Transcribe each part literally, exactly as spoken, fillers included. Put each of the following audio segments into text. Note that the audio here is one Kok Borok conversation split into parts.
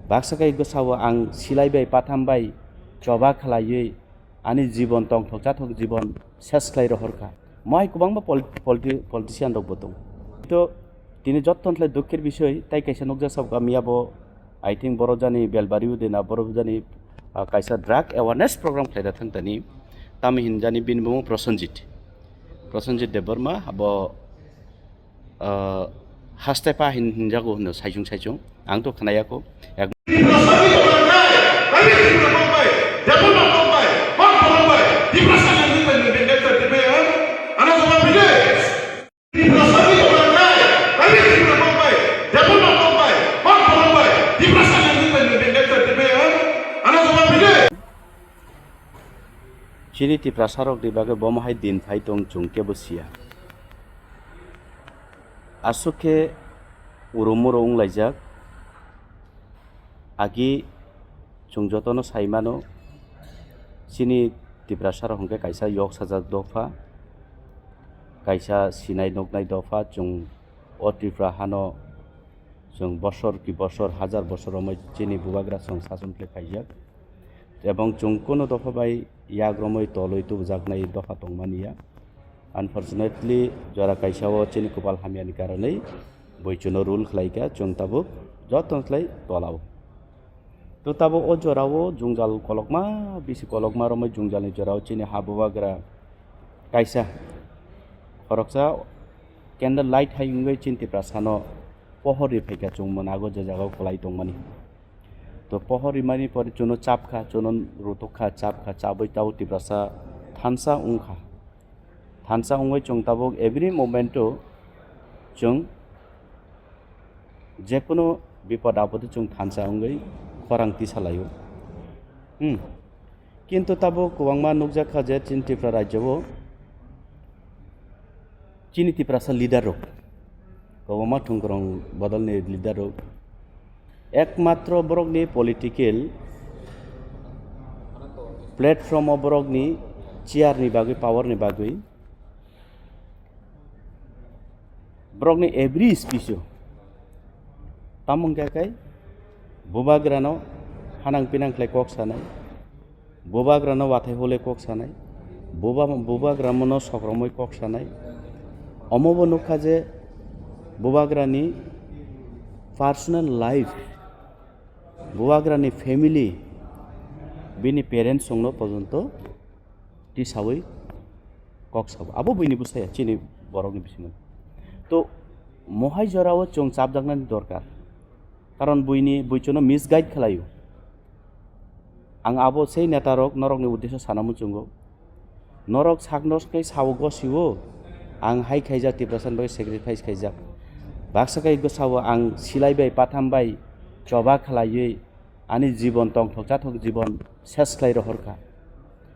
Baksa khe bwsao ang silai bai patham bai choba khlaiwi ani jibon tongthok chathok jibon ses khlai rohorkha. Mohai kwbangma pol-, politi-, politician rokbo tongo. To tini jotto khlai dukhir bisoi, tai kaisa nukjak sab kami abo, I think, Borojani Belbari Udina, Borojani, ah, kaisa drug awareness program khlai da thang tani. Tamo hinjani bini bumung Prosenjit. Prosenjit Debbarma abo, ah, haste pa hin-, hinjago hino saichung saichung. Ang to khnayako. Ek- Chini Tiprasa rok ni bagwi bomo hai din phai tong chwng kebo siya. Aswk khe urumuro wnglaijak. Agi chwng jotono sai mano, chini Tiprasa rok hwnkhe kaisa yok sajak dopha, kaisa sinai nuknai dopha, chwng o Tripura hano chwng bosor ki bosor, hajar bosor romwi chini bubagra chwng sason khe khaijak. Ebong chwng kunu dopha bai yak romwi tolwi tubujaknai dopha tongmani ya. Unfortunately, jora kaisa o chini kwpal hamyani karonwi bui chwngno rule khlaikha, chwng tabuk joto khlai tolao. To tabuk o jorao jwngjal kolokma, bisi kolokma romwi jwngjalni jorao chini ha bubagra kaisa khoroksa candle light hai wngwi chini Tiprasano pohor ri phaikha chwng mwnago je jagao kwlai tongmani. To pohor rimani pore chwngno chapkha, chwngno rutokha, chapkha, chabwi tabuk Tiprasa thansa wngkha. Thansa wngwi chwng tabuk every moment o chwng jekunu bipod apod o chwng thansa wngwi khorang tisa laio. Hmm. Kintu tabuk kwbangma nukjakha je chini Tripura rajyo o chini Tiprasa leader rok, kwbangma thwngkwrwng bodolni leader rok, ekmatro borokni political platform o borokni chair ni bagwi, power ni bagwi, borokni every speech o tamo hwnkha khe bubagrano hanang pinang khlai kok sanai, bubagrano wathai hole kok sanai, buba-, bubagrano sokromoi kok sanai. Omo bo nukha je bubagrani personal life, bubagrani family, bini parents songno porjonto tisawi kok sabo. Abo buini bwsaya chini borokni bisingo. To mohai jorao chwng chapjaknani dorkar. Karon buini, bui chwngno misguide khlaio. Ang abo sei netarok norokni uddesyo sana muchungo. Norok sakno khe sao gosio, ang hai khaijak Tiprasani bagwi sacrifice khaijak. Baksa khe bwsao ang silai bai patham bai choba khlaiwi ani jibon tongthok chathok jibon ses khlai rohorkha.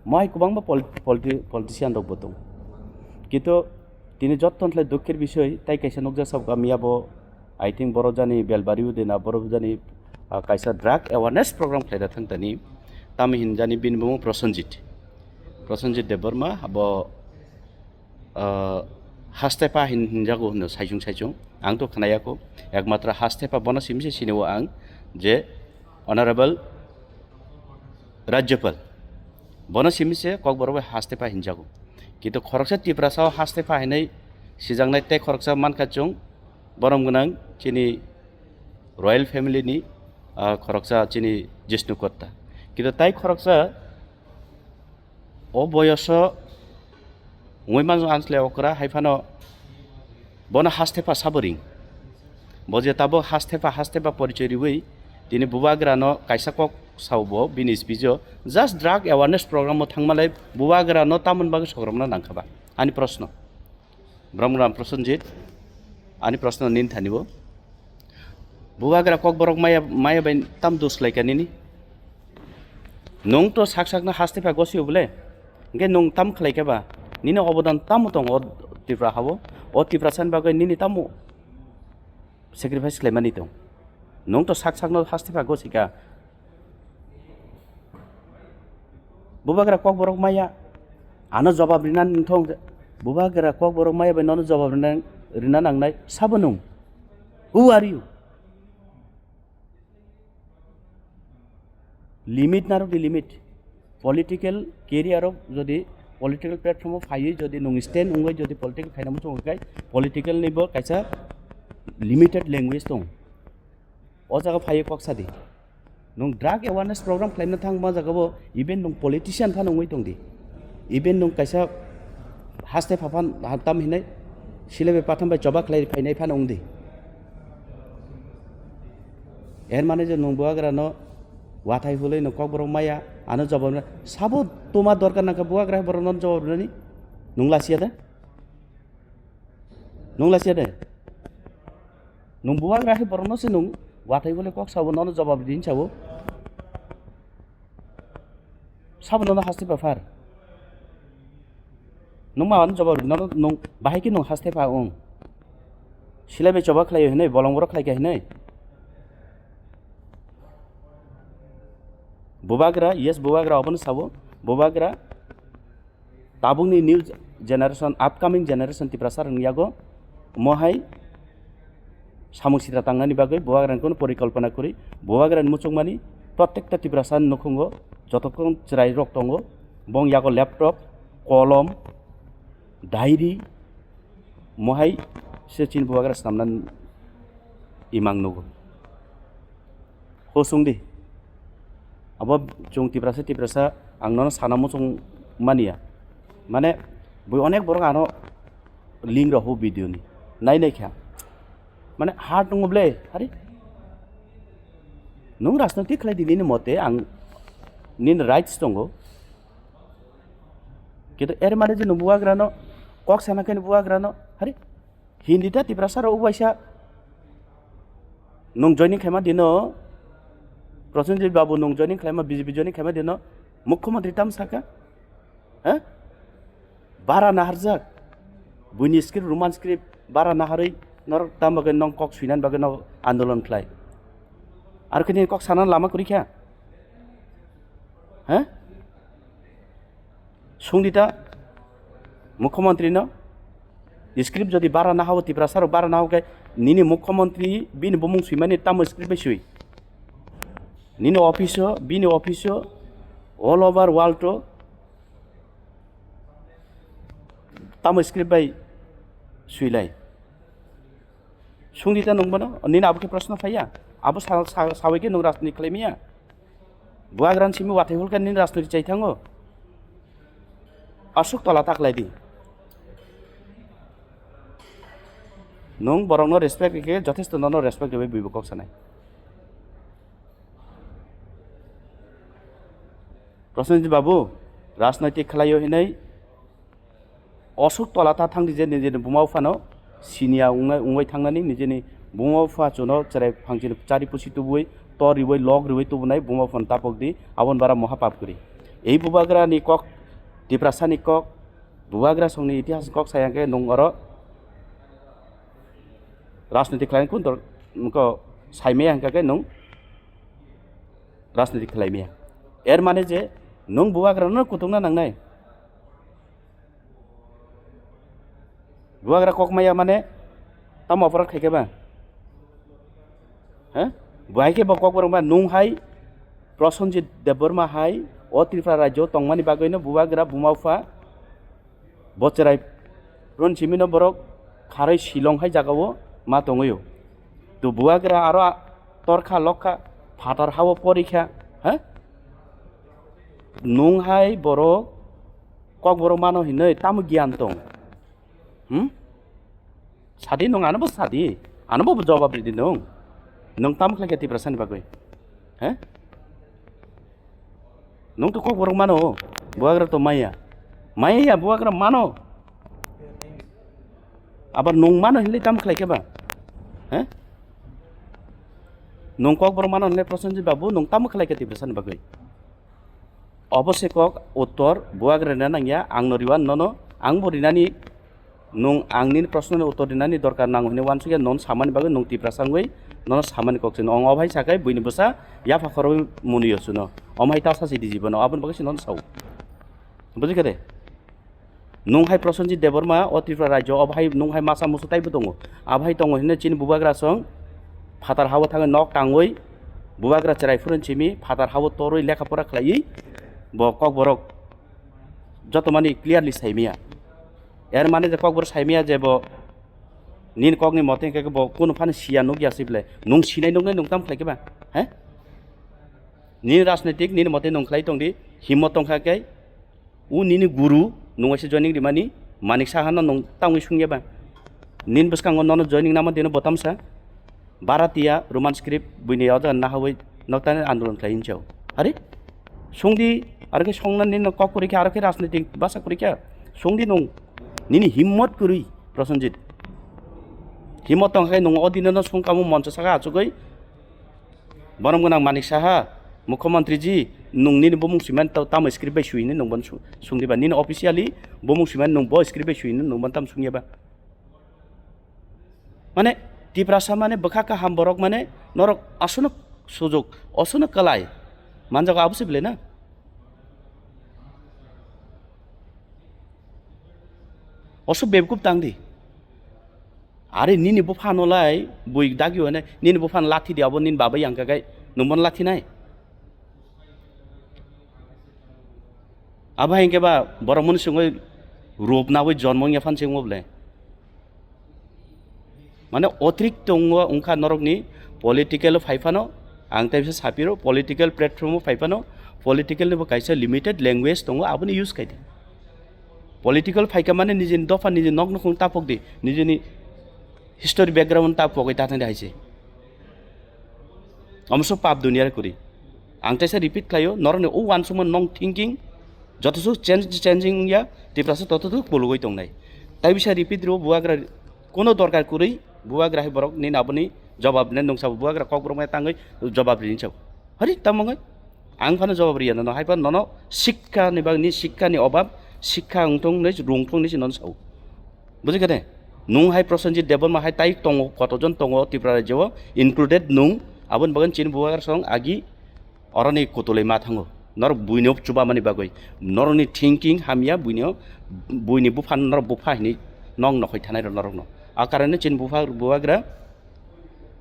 Mohai kwbangma pol-, politi-, politician rokbo tongo. Kintu tini jotto khlai dukhir bisoi tai kaisa nukjak sab kami abo, I think, Borojani Belbari Udina, Borojani, ah, kaisa drug awareness program khlai da thang tani. Tamo hinjani bini bumung Prosenjit. Prosenjit Debbarma abo, ah, haste pa hin-, hinjago hino saichung saichung. Ang to khnayako. Ekmatro haste pa bono simi se sinio ang je Honorable Rajyapal. Bono simi se Kokborok bai haste pa hinjago. Kintu khoroksa Tiprasa o haste pa hinwi sijaknai tei khoroksa mankha chwng borom gwnang chini royal family ni, ah, khoroksa chini Jishnu Kotta. Kintu tai khoroksa o boyoso wngwi manjak ang chwlai okra hai phano bono haste pa sabo ring. Bo je tabuk haste pa, haste pa porichoi riwi tini bubagrano kaisa kok sao bo bini speech o, just drug awareness program o thangmalai bubagrano tamoni bagwi sokromna nangkha ba? Ani proshno. Bromgram Prosenjit, ani proshno nini thani bo. Bubagra Kokborok maya, maya bai tam dos khlaikha nini? Nwng to sak sakno haste pa gosio bole? Hwnkhe nwng tam khlaikha ba? Nini obodan tamo tongo o Tripura hao? O Tiprasani bagwi nini tamo sacrifice khlaimani tong? Nwng to sak sakno haste pa gosika. Bubagra Kokborok maya, ano jobab rina nangthong. Bubagra Kokborok maya bai nono jobab rina, rina nangnai sabo nwng? Who are you? Limit narwk di, limit. Political career o jodi political platform o phaiwi jodi nwng stand wngwi jodi political khaina muchungo khe political ni bo kaisa limited language tong. O jaga phaiwi kok sadi. Nwng drug awareness program khlaina thang ma jaga bo even nwng politician phano wngwi tong di. Even nwng kaisa haste phaphan tam hinai sile bai patham bai choba khlai phainai phano wng di. Er mane je nwng buagra no wathai hulwi nwng kokborok maya, ano jawab rwna. Sabo toma dorkar nangkha buagra hai borok no jawab rwnani? Nwng lasiya da? Nwng lasiya da? Nwng buagra hai borok no se nwng wathai hulwi kok sabo, nono jawab rini sabo. Sabo nono haste paphar. Nwng ma ano jawab rwna, nwng bahai khe nwng haste pha wng. Silai bai choba khlai hinwi, bolong borok khlai kha hinwi. Bubagra, yes, bubagra obono sabo. Bubagra tabukni new generation, upcoming generation Tiprasa rokni yago mohai samung sitra tangnani bagwi bubagrani kono porikolpona kwrwi. Bubagrani muchungmani protekta Tiprasa nukhungo jotokhon chwrairok tongo. Bong yago laptop, kolom, diary, mohai se chini bubagra snamna imang nugo. Ho sung di. Abo chwng Tiprasa, Tiprasa ang nono sana muchung mania. Mane bui onek borok ano link rok ho video ni. Nai nai kha. Mane hard nungo ble, hari? Nung rajnoitik khlai di nini mote, ang nini rights tongo. Kintu er mane je nung buagrano, kok sana khe buagrano, hari? Hindi ta Tiprasa rok ubaisa. Nung joining khaima dino, Prosenjit Babu nung joining khlaima, B J P joining khaima dino, Mukhyamantri tam saka? Ha? Bara naharjak. Buini script, Roman script, bara naharwi norok tam bagwi nong kok suinani bagwi nog andolon khlai. Aro khe nini kok sana lama kwrwi kha? Ha? Sungdi ta Mukhyamantri no, script jodi bara nahao, Tiprasa rok bara nahao khe nini Mukhyamantri bini bumung swimani tamo script bai swi? Nini office o, bini office o, all over world o tamo script bai swilai? Sungdi ta nung bono, nini abo khe proshno phaiya? Abo sa-, sa-, sawi khe nung rajniti khlai maya? Buagrani simi wathai hulkha nini rajniti chai thango? Aswk tola ta khlai di. Nung borokno respect rikhe, jothesto nono respect ribai buibo kok sanai. Prosenjit Babu, rajnaitik khlaio hinwi aswk tola ta thangdi je nijeni buma buphano siniya wngnai, wngwi thangnani, nijeni buma bupha chuno chwrai phangchini chari pusi tubui, tor riwi, lok riwi tubunai buma buphano tapok di, aboni bara moha pap kwrwi. Ei bubagrani kok, Tiprasani kok, bubagra songni itihas kok saya khe nung oro rajniti khlai kun dor-, nungko saimaya hwnkha khe nung rajniti khlai maya. Er mane je nung bubagrano kutukna nangnai. Bubagra kok maya mane tamo aparat khai khe ba? He? Buhai khe bo kok borok ba nung hai Prosenjit Debbarma hai o Tripura rajyo tongmani bagwino bubagra buma bupha bo chwrai run simino borok kharwi Shillong hai jagao ma tongwio. To bubagra aro a-, torkha lokha phatar hao porikha, he? Nung hai borok kok borok mano hinwi tamo giyan tong? Hmm? Sadi nung ano bo sadi, ano bo jawab ridi nung. Nung tamo khlai khe Tiprasani bagwi? He? Nung to kok borok mano, bubagra to maya. Maya ya bubagra mano. Abar nung mano hinle tamo khlai khe ba? He? Nung kok borok mano hinle Prosenjit Babu nung tamo khlai khe Tiprasani bagwi? Obo se kok uttor bubagra rina nangya, ang no riwan nono, ang bo rinani, nung ang nini proshno ni uttor rinani dorkar nango hinwi uansukya, non samani bagwi nung Tiprasa wngwi nono samani kok sino. Ong obo hai sakai buini bwsa yapha khorwi mwnwi o suno. Omo hai ta sasi di jibono, aboni bagwi se nono sao. Bujikha de? Nung hai Prosenjit Debbarma o Tripura rajyo, obo hai nung hai masa musu taibo tongo. Abo hai tongo hinwi chini bubagra song phatar hao thangwi nok tangwi Bubagra chwrai phuru simi phatar habo torwi lekha pora khlaiwi bo kokborok joto mani clearly saimaya. Er mane je kokborok saimaya je bo nini kokni mote hwnkhe bo kunu phano siya nukya se bwle. Nwng sinai nuknai nwng tamo khlai khe ba? He? Nini rajnitik nini mote nwng khlai tongdi, himmat tongkha khe o nini guru nwng waisa joining rimani Manik Saha no nwng tangwi sungya ba? Nini bwskango nono joining nama dino botamsa Bharatiya Roman script buini o jaga nahawi noktani andolon khlai hinchao. Are? Sungdi, aro khe songna nini kok kwrwi khe, aro khe rajnitik basa kwrwi khe. Sungdi nwng nini himmat kwrwi, Prosenjit. Himmat tongkha khe nwng o dino no sungkamo moncho saka achugwi, borom gwnang Manik Saha, Mukhyamantri ji, nwng nini bumung swiman ta-, tamo script bai swi hinwi nwng bono su-, sungdi ba? Nini officially bumung swiman nwng bo script bai swi hinwi nwng bono tamo sungya ba? Mane, Tiprasa mane bwkha kaham borok mane norok aswkno sujok, aswkno kwlai manjago abo se bwle na? Oso bebkup tang di. Are nini buphano lai bui dagi hone nini buphano lathi di abo nini baba yang kagai nwng bono lathi nai. Abo hai hwnkhe ba borok mani sungwi rup nawi jonmo wngya phan singmo bwle. Mane otirik tongo wngkha norokni political phai phano, ang tei bisa sapiro political platform o phai phano political ni bo kaisa limited language tongo, aboni use khai di. Political phaikha mane nijini dopha, nijini nok nukhung tapok di, nijini history background tapok di, tathang di hai se. Omso pap duniya kwrwi. Ang teisa repeat khlaio, norokni o uansukma nong thinking jotosu change, changing wngya, Tiprasa totosuk kulugwi tongnai. Tai bisa repeat rwo bubagra kono dorkar kwrwi, bubagra hai borok nini aboni jobab ne nungsa bubagra kokborok mai tangwi jobab rini chao. Hari tamo wngwi? Ang phano jawab riya nono, hai phano nono sikha ni bagwi, sikha ni obab, sikha wngthung hinwi rwngthung hinwi se nono sao. Bujikha de? Nwng hai Prosenjit Debbarma hai tai tongo, kotojon tongo Tripura rajyo o, included nwng, aboni bagwi chini bubagra song agi oroni kutulwi ma thango. Norok buino chubamani bagwi, norokni thinking hamya, buino, buini buphano norok bupha hinwi nong nokhoi thanai rw norokno. A karone chini bupha, bubagra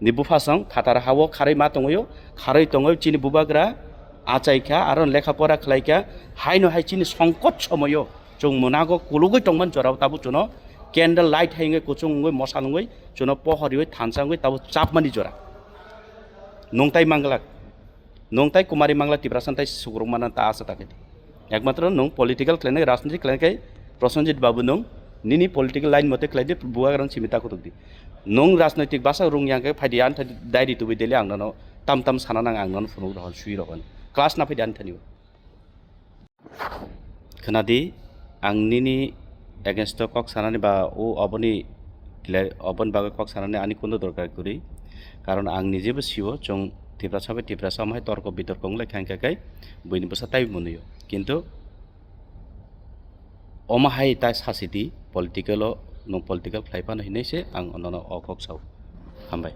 ni buphasong phatar hao kharwi ma tongwi, kharwi tongwi chini bubagra achai kha, aro lekha pora khlai kha, haino hai chini songkot somoio chwng mwnago kulugwi tongmani jorao tabuk chuno candle light hai wngwi kuchung wngwi mosa nungwi chuno pohor riwi thansa wngwi tabuk chapmani jora. Nwng tai manglak, nwng tai Kumari Mangla Tiprasa tai sugrung mana ta asa ta khe. Ekmatro nwng political khlainai, rajniti khlainai khai Prosenjit Babu nwng nini political line mote khlai di, bubagrano simi ta kutuk di. Nwng rajnaitik bwsa rwng yang khe phai di, ani thani diary tubui deli ang nono tam tam sana nang, ang nono phunuk rohor sui rohor. Class na phai di ani thani o. Khna di, ang nini against o kok sanani ba o oboni clear, oboni bagwi kok sanani ani kuno dorkar kwrwi. Karon ang nijebo sio, chwng Tiprasa bai Tiprasa omo hai torko bitorko wng lai kha, hwnkhe kai buini bwsa tai mwnwio. Kintu omo hai ta sasi di, political o, nwng political khlai phano hinwi se ang nono o kok sao. Hambai.